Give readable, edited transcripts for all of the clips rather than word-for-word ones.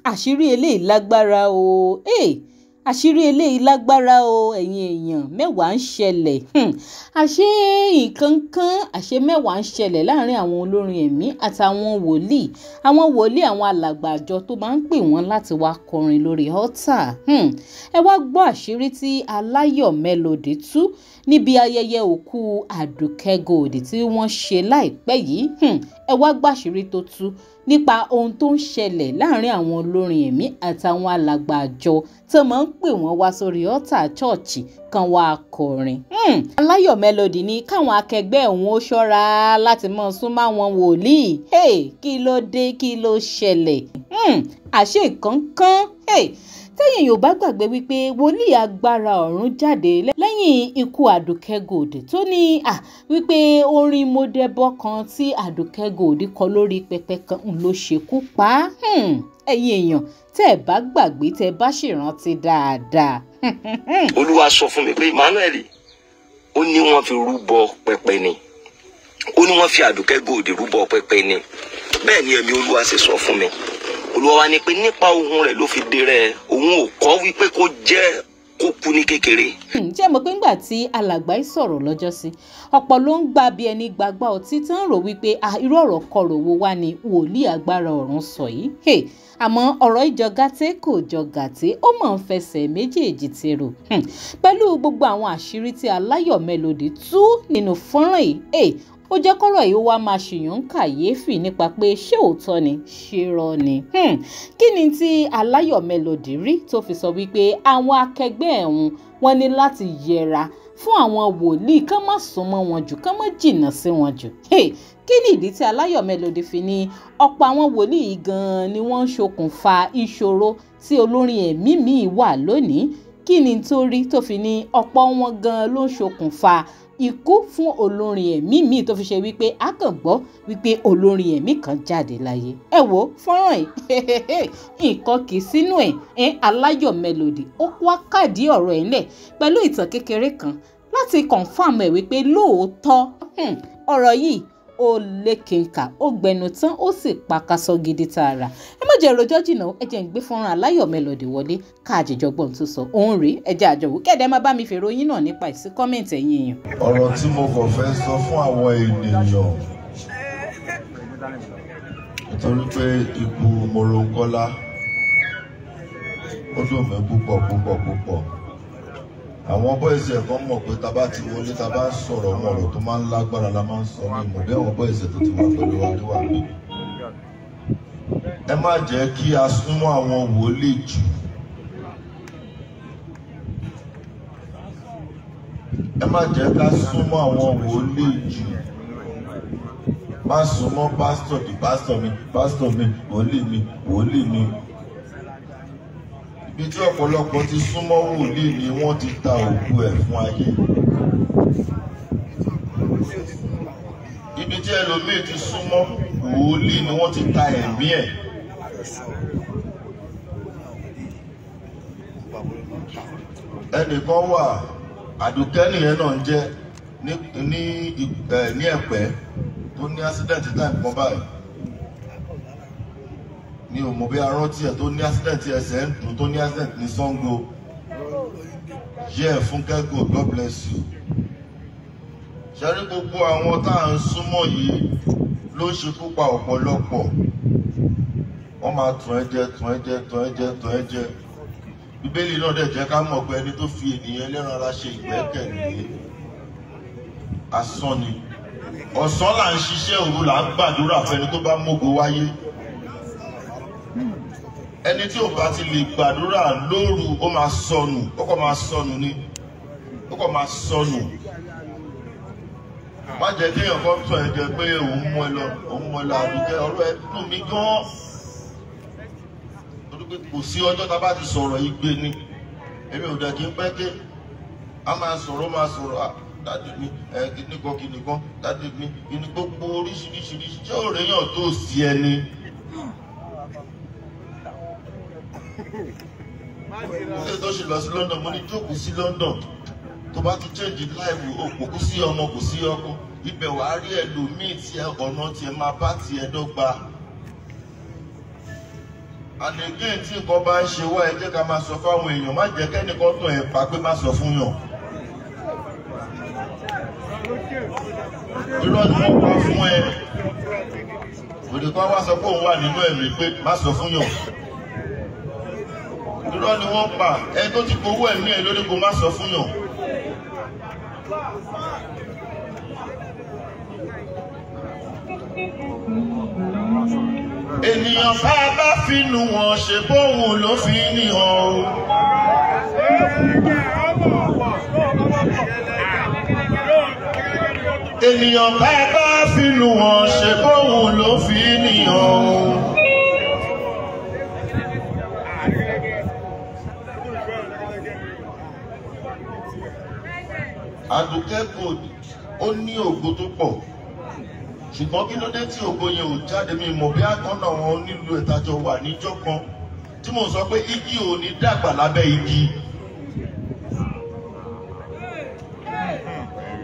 Àṣírí eléyìí lágbára o. Àṣírí eléyìí lágbára o, ẹ̀yin èèyàn, mẹ́wàá ń ṣẹlẹ̀. Àṣé nǹkan kan, àṣé mẹ́wàá ń ṣẹlẹ̀ láàrin àwọn olórin ẹ̀mí àtàwọn wòlíì. Àwọn wòlíì, àwọn alàgbà àjọ tó máa ń pè wọ́n láti wá kọrin lórí altar. Ẹ wá gbọ́ àṣírí tí Aláyọ̀ Melody tú níbi ayẹyẹ òkú Àdùkẹ́ Gold tí wọ́n ṣe láìpẹ́ yìí. Ẹ wá gbọ́ àṣírí tó tú nípa ohun tó ń ṣẹlẹ̀ láàrin àwọn olórin ẹ̀mí àtàwọn alàgbà àjọ tó máa ń pè wọ́n wá sórí altar chọ́ọ̀chì kan wá kọrin. Aláyọ̀ Melody ní káwọn akẹgbẹ́ òun ó ṣọ́ra láti máa súnmọ́ àwọn wòlíì. Kí ló dé, kí ló ṣẹlẹ̀? Àṣé nǹkan kan. Tẹ́yìn yóò bá gbàgbé wípé wòlíì agbára ọ̀run jáde lẹ́yìn ikú Àdùkẹ́ Gold tó ní wípé orin mọ́dẹ́bọ́ kan tí Àdùkẹ́ Gold kọ lórí pẹpẹ kan ń ló ṣekú pa á. Ẹ̀yin èèyàn, tẹ́ ẹ bá gbàgbé, tẹ́ ẹ bá ṣèrántí dáadáa. Olúwa sọ fún mi pé Emmanuel, ó ní wọ́n fi rúbọ pẹpẹ ni, ó ní wọ́n fi Àdùkẹ́ Gold rúbọ pẹpẹ ni. Bẹ́ẹ̀ ni ẹ̀mí Olúwa ṣe sọ fún mi. Olúwa wa ní pé nípa ohun rẹ̀ ló fi dé rẹ̀, òun ò kọ́ wípé kó jẹ́ kó kú ní kékeré. Ǹjẹ́ mọ̀ pé ńgbà tí alàgbà yìí sọ̀rọ̀ lọ́jọ́sí, ọ̀pọ̀ ló ń gbà bí ẹni gbàgbá ọtí tí ń rò wípé irú ọ̀rọ̀ kọ̀rọ̀ wo wá ni wòlíì agbára ọ̀run sọ yìí. Àmọ́ ọ̀rọ̀ ìjọ gàtẹ́ kò jọ gàtẹ́, ó mọ̀ ń fẹsẹ̀ méjèèjì ti rò. Pẹ̀lú gbogbo àwọn àṣírí tí Aláyọ̀ Melody tú nínú fọ́nrán yìí, ó jẹ́ kọ́rọ̀ yìí ó wá máa ṣèyàn ń kàyéfì nípa pé ṣé òótọ́ ni, ṣé rọ́ ni. Kí ni tí Aláyọ̀ Melody rí tó fi sọ wípé àwọn akẹgbẹ́ ẹ̀hún wọ́n ní láti yẹra fún àwọn wòlíì, kán má súnmọ́ wọn jù, kán má jìnnà sí wọn jù? Kí ni ìdí tí Aláyọ̀ Melody fi ní ọ̀pọ̀ àwọn wòlíì gan-an ni wọ́n ń ṣokùnfà ìṣòro tí olórin ẹ̀mí míì wà lónìí? Kí ni tó rí tó fi ní ọ̀pọ̀ wọn gan-an ló ń ṣokùnfà ikú fún olórin ẹ̀mí míì tó fi ṣe wípé a kàn gbọ́ wípé olórin ẹ̀mí kan jáde láyé? Ẹ wo fọ́nrán yìí, nǹkan kì í sínú ẹ̀. Aláyọ̀ Melody ó wá kàdí ọ̀rọ̀ ẹ̀ ńlẹ̀ pẹ̀lú ìtàn kékeré kan láti confirm ẹ̀ wípé lóòótọ́ ọ̀rọ̀ yìí ó lékenkà, ó gbẹnu tán, ó sì pakasọ gidi tààrà. Ẹ má jẹ́ rojọ́ jìnnà, ẹ jẹ́ ń gbé fọ́nrán Aláyọ̀ Melody wọlé káàjìjọ gbọ́n tó sọ òun rèé. Ẹ jẹ́ àjọwò kẹ́ẹ̀dẹ́ má bá mi fèrò yín náà nípa ìsí kọ́mẹ̀ntì ẹ̀yin èèyàn. Ọ̀rọ̀ tí mo kàn fẹ́ sọ fún àwọn ènìyàn, nítorí pé ikú Moronkọ́lá ó dùn mí púpọ̀ púpọ̀ púpọ̀. Àwọn bọ́ìsì ẹ̀kọ́ mọ̀ pé tá bá ti wọlé, tá bá ń sọ̀rọ̀, wọn ọ̀rọ̀ tó máa ń lágbára la máa ń sọ ní ìmọ̀ bí àwọn bọ́ìsì tó ti wà pẹ̀lú wa níwà mí. Ẹ má jẹ́ kí a súnmọ́ àwọn wòlíì jù. Ẹ má jẹ́ ká súnmọ́ àwọn wòlíì jù. Má súnmọ́ pásítọ̀ di pásítọ̀ mi, wòlíì mi, wòlíì mi. Ibi tí ọ̀pọ̀lọpọ̀ ti súnmọ́ wòlíì ni wọ́n ti ta òkú ẹ̀ fún ayé. Ibi tí ẹlòmíì ti súnmọ́ wòlíì ni wọ́n ti ta ẹ̀mí ẹ̀. Ẹnìkan wà, Àdùkẹ́ nìyẹn náà ń jẹ́ ní Ẹ̀pẹ́ tó ní accident time kan báyìí. Ní o mọ̀ bí arántí ẹ̀ tó ní accident, ẹsẹ̀ ń dùn, tó ní accident ní Sango. Yeah, Fúnkẹ́ Gold, God bless you. Ṣẹ́rí gbogbo àwọn tá à ń súnmọ́ yìí ló ń ṣekú pa ọ̀pọ̀lọpọ̀. Wọ́n máa tàn ẹ́ jẹ, tàn ẹ́ jẹ, tàn ẹ́ jẹ, tàn ẹ́ jẹ. Bíbélì náà dẹ̀ jẹ́ ká mọ̀ pé ẹni tó fi ènìyàn ẹlẹ́ran ara ṣe ìgbẹ́kẹ̀lé asán ni. Ọ̀sán là ń ṣiṣẹ́, òru là ń gbàdúrà fẹ́ni tó bá mógo wáyé. Ẹni tí ò bá ti lè gbàdúrà lóru, ó máa sọnù, ó kàn máa sọnù ni, ó kàn máa sọnù. Má jẹ́ kéèyàn kan tàn ẹ́ jẹ pé òun mú ẹ lọ, òun mú ẹ lọ. Àdùkẹ́, ọ̀rọ̀ ẹ dùn mí gan-an. Torí pé kò sí ọjọ́ tá a bá ti sọ̀rọ̀ yìí gbé ni. Èmi ò dẹ̀ kí n pẹ́ ké. A máa sọ̀rọ̀, máa sọ̀rọ̀, dádì mi, kìnnìkan kìnnìkan, dádì mi, kìnnì gbogbo oríṣiríṣiríṣi. Ṣé òrèèyàn tó sí ẹni? Ilé tó ṣe lọ sí London, mo ní jókòó sí London. Tó bá ti change life, o kò sí ọmọ, kò sí ọkọ. Ibẹ̀ wàá rí ẹlòmíì tí ọ̀nà tiẹ̀ máa bá tiẹ̀ dọ́gba. And again, tí nǹkan bá ń ṣe wá, ẹ jẹ́ ká máa sọ fáwọn èèyàn, má jẹ́ kẹ́nìkan tàn ẹ̀ pa pé má sọ fún yàn. Irọ́ ni wọ́n pa fún ẹ. Òde kan wá sọ pé òun wà nínú ẹ̀mí pé má sọ fún yàn. Irọ́ ni wọ́n pa ẹ tó ti gbowó ẹ̀mí ẹ lórí kó má sọ fún yàn. Ènìyàn bá bá finú wọn ṣe bóun ló fi níhàn o. Ènìyàn bá bá finú wọn ṣe bóun ló fi níhàn o. Àdùkẹ́ Gold ó ní ògo tó pọ̀, ṣùgbọ́n kí ló dé tí ògo yẹn ò jáde? Mi mọ̀ bí àkànnà wọn nílùú ìtajọ wà níjọ́ kan tí mò ń sọ pé igi ò ní dàgbà lábẹ́ igi.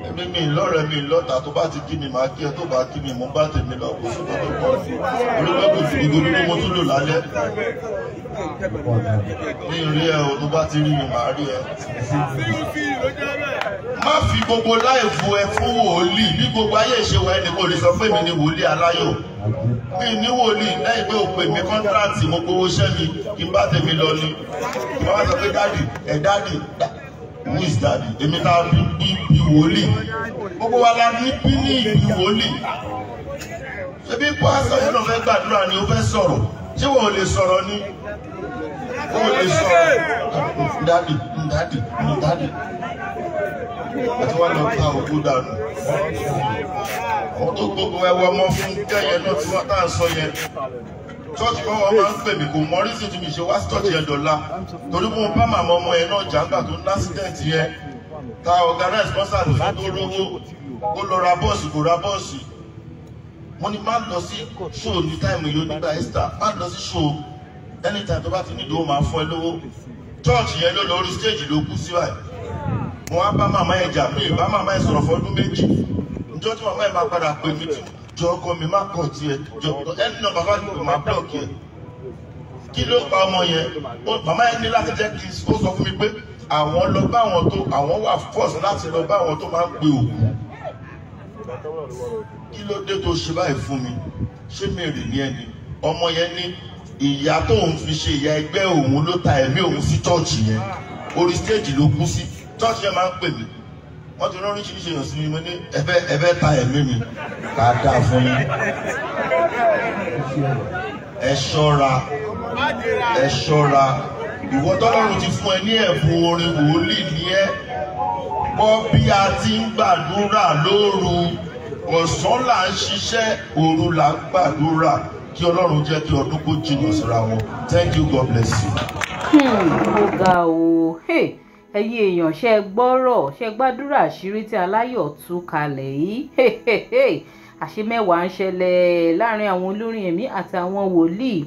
Èmi mi lọ́rẹ̀ẹ́ mi lọ́ta, tó bá ti kí mi máa kí ẹ, tó bá kí mi mò ń bá tèmi lọ, kò sí kan tó kọ́ orí pẹ́kù ìgò dúdú mo tún lò lálẹ́. Mi rí ẹ o, tó bá ti rí mi máa rí ẹ. Má fi gbogbo láìfo ẹ fún wòlíì. Bí gbogbo ayé ṣe wà, ẹnì kò lè sọ pé mi ni wòlíì aláyọ̀. Mi ní wòlíì lẹ́yìn pé o pè mí kọ́ńtíráàtì, mo gbowó iṣẹ́ mi kí n bá tèmi lọ ni. Kí wọ́n sọ pé dáàdì ẹ̀ dáàdì, who is daddy? Èmi tá a bí bí wòlíì. Gbogbo wa la ní bí ní ìbí wòlíì. Ṣebí pásítọ̀ yẹn náà fẹ́ gbàdúrà ni, ó fẹ́ sọ̀rọ̀. Ṣé wọ́n ò lè sọ̀rọ̀ ni? Ó lè sọ̀rọ̀. Dáàdì, dáàdì, dáàdì. Àti wá lọ ta òkú dànù. Àwọn tó gbogbo ẹwọ ọmọ fún kẹ́yẹ náà tí wọ́n tá à ń sọ yẹn. Church kan wọ́n máa ń pè mí, kò mọ oríṣi tí mi ṣe wá sí church yẹn dọ̀la. Torí mo bá màmá ọmọ yẹn náà jàǹgbà tó ní accident yẹn. Ta organize concert fún tó rówó. Ó lọ ra bọ́ọ̀sì, kò ra bọ́ọ̀sì. Mo ní má lọ sí show ní táìmù yìí nígbà Easter. Má lọ sí show anytime tó bá ti nídòó máa fún ẹ lówó. Church yẹn ló lọ orí stage ló kú sí báyìí. Mo wá bá màmá yẹn jà, mi bá màmá yẹn sọ̀rọ̀ fọdún méjì. Ǹjọ́ tí màmá yẹn máa padà pè mí tí jọ ọkọ mi má kọ̀ tiẹ̀ jọ ẹni náà bàbá mi máa blọọkì ẹ̀. Kí ló pa ọmọ yẹn? Màmá yẹn ní láti jẹ́ kí ó sọ fún mi pé àwọn lọ bá àwọn tó àwọn wà force láti lọ bá àwọn tó máa ń pe òkú. Kí ló dé tó ṣe báyìí fún mi? Ṣé mi rì ní ẹni? Ọmọ yẹn ní ìyá tóun fi ṣe ìyá ẹgbẹ́ òun ló ta ẹ̀mí òun sí chọ́ọ̀chì yẹn. Orí stéèjì ló kú sí. Church yẹn máa ń pè mí, wọ́n ti rán oríṣiríṣi èèyàn sí mi, mo ní ẹ fẹ́ ta ẹ̀mí mi ká dáa fún yín. Ẹ ṣọ́ra, ẹ ṣọ́ra. Ìwọ tọ́lọ́run ti fún ẹ ní ẹ̀bùn orin, wòlíì ní ẹ. Kọ́ bí a ti ń gbàdúrà lóru. Ọ̀sán là ń ṣiṣẹ́, òru là ń gbàdúrà. Kí Ọlọ́run jẹ́ kí ọdún kó jìnnà síra wọn. Thank you, God bless you. Ó ga o. Ẹ̀yin èèyàn, ṣe gbọ́rọ̀, ṣe gbàdúrà àṣírí tí aláyọ̀ tú kalẹ̀ yìí? Àṣé mẹ́wàá ń ṣẹlẹ̀ láàrin àwọn olórin ẹ̀mí àti àwọn wòlíì.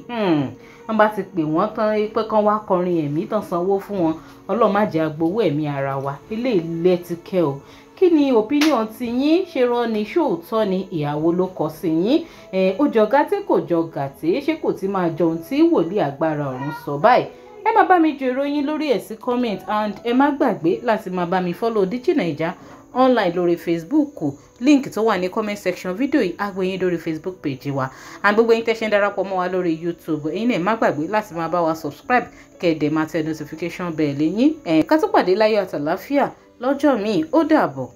Wọ́n bá ti pè wọ́n tán pé kán wá kọrin ẹ̀mí tán, sanwó fún wọn. Ọlọ́run má jẹ́ agbowó ẹ̀mí ara wa. Ilé ilẹ̀ ti kẹ́ o. Kí ni opinion ti yín? Ṣe rọ ni, ṣóòótọ́ ni? Ìyàwó ló kọ sí yín? Ó jọ gàtẹ́, kò jọ gàtẹ́? Ṣé kò ti máa jọ ohun tí wòlíì agbára ọ̀run sọ báyìí? Ẹ máa bá mi ju ìròyìn lórí ẹ̀ sí comment, and ẹ má gbàgbé láti máa bá mi follow Digi Naija online lórí Facebook. Link tó wà ní comment section fídíò yìí á gbé yín lórí Facebook page wa. And gbogbo yín tẹ́ ṣe ń darapọ̀ mọ́ wa lórí YouTube, ẹ̀yin náà má gbàgbé láti máa bá wa subscribe, kẹ́ ẹ dẹ̀ máa tẹ notification bell yín. Ká tó pàdé láyọ̀ àtàláfíà lọ́jọ́ míì, ó dàbọ̀.